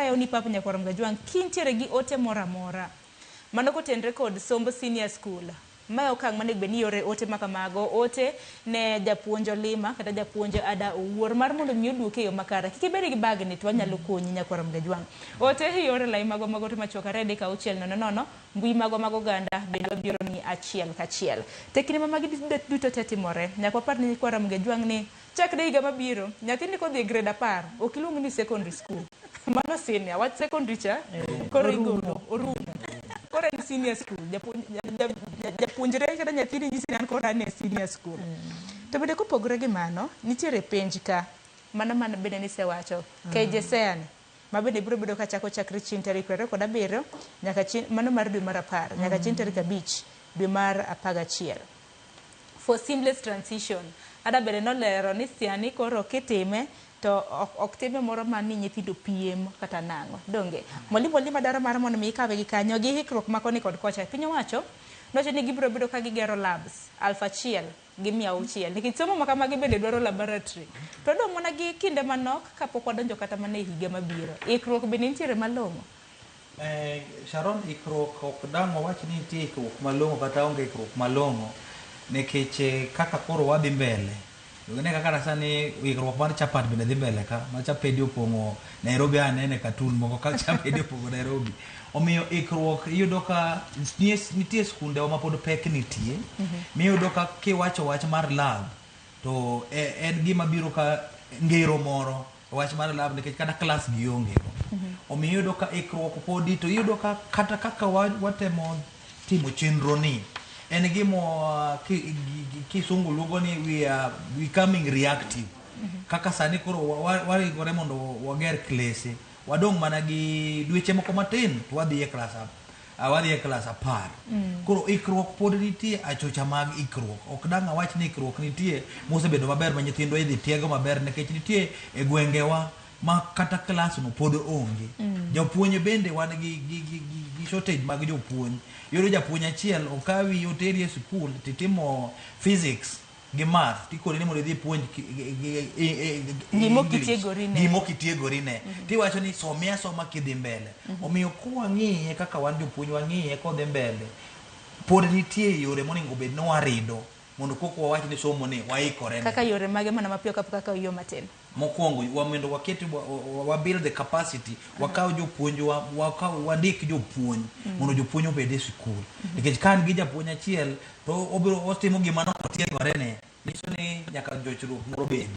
Warayo ni pap nyakwar Mgajwang' kintiere gi ote moro amora. Mano kotenre kod somb senior school. Mae okang' monego bed ni iore ote ma kamago, ote ne japuonj Olima kata japuonj Ada Owuor mar mondo mi oduoki e yo makare. Kik ibed gi bagni to wanyalo konyi nyakwar Mgajwang'. Ote iore lai magwa mag ote machuok 2 3 6 0 0, mbui magwa mag oganda bende wabiro ni achiel kachiel. To e kinde ma magi duto te timore, nyaka wapar ni nyikwa Ramogi Ajwang' ni Chakre higa mabiro, nyathini kodhi e grade 10, ok iluong ni secondary school. Mano senior. Wach secondary cha, koro igolo, orumo. Koro en senior school. Japuonjre kata nyathini nyisi ni an koro an e senior school. To bende kopogore gi mano, nitiere penj ka, mano man bende nisewacho, KJSEA ni, ma bende biro bedo ka chako chakre chieng' tarik 27 nyaka chieng' mano mar dwe mar 10, nyaka chieng' tarik 5 dwe mar 11. For seamless transition. Ada bende nolero ni sani koro kitime to ok time moro ma ni nyithindo piem kata nang'o. Donge? Mwalimu Olima dwaro mar mondo mi ikawe gi kanyo gi hikruok ma koni kod kocha. Piny owacho nowacho ni gibiro bedo ka gigero labs 1600 nikech somo ma kamagi bende dwaro laboratory. To odong' mana gi kinde manok kapok wadonjo kata mana e higa mabiro. Ikruok bende nitiere malong'o? Sharon, ikruok ok dang' wawach ni nitie ikruok malong'o kata onge ikruok malong'o nikech kaka koro wadhi mbele ne kaka sani ikruok mar chapat bende dhi mbele ka ma chapedi opong'o Nairobi anene katun moko ka chapedi opong'o Nairobi. Omiyo ikruok iyudo ka nitie skundewa ma pod pek nitie miyudo ka kiwacho wach mar lab to en gima biro ka ngero moro wach mar lab nikech kata klas gionge go. Omiyo iyudo ka ikruok podi to iyudo ka kata kaka watemo timo chenro ni en gima kisungu luongo ni we are becoming reactive. Kaka sani koro waringore mondo wager klese, wadong' mana gi dweche moko matin to wadhi e klas wadhi e klas 10. Koro ikruok pod nitie achocha mag ikruok. Ok dang' awach ni ikruok nitie mosebedo maber ma nyithindwa idhi tiego maber nikech nitie e gwengewa ma kata klas no pod onge. Jopuonj bende wan gi shortage mag jopuonj. Iyudo japuonj achiel okawi oteri e sikul titimo physics gi math tikoni ni mondo idhi ipuonj Gima ok English. itiegori ne. Gima ok itiegori ne. Tiwacho ni somi asoma kidhi mbele. Omiyo kwang'iye kaka wan jopuonj wang'iye kodhi mbele, pod nitie yore monego bed ni warido mondo kok wawach ni somo ni waikore ne. Kaka yore mage mana mapiyo kapok akawo yo matin? Mokwongo mondo waket wa build the capacity, wakaw jopuonj, wakaw wandik jopuonj mondo jopuonj obed e sikul. Nikech ka an gi japuonj achiel to obiro otimo gima ne otiegore ne, nyiso ni nyaka jochruok moro bedie.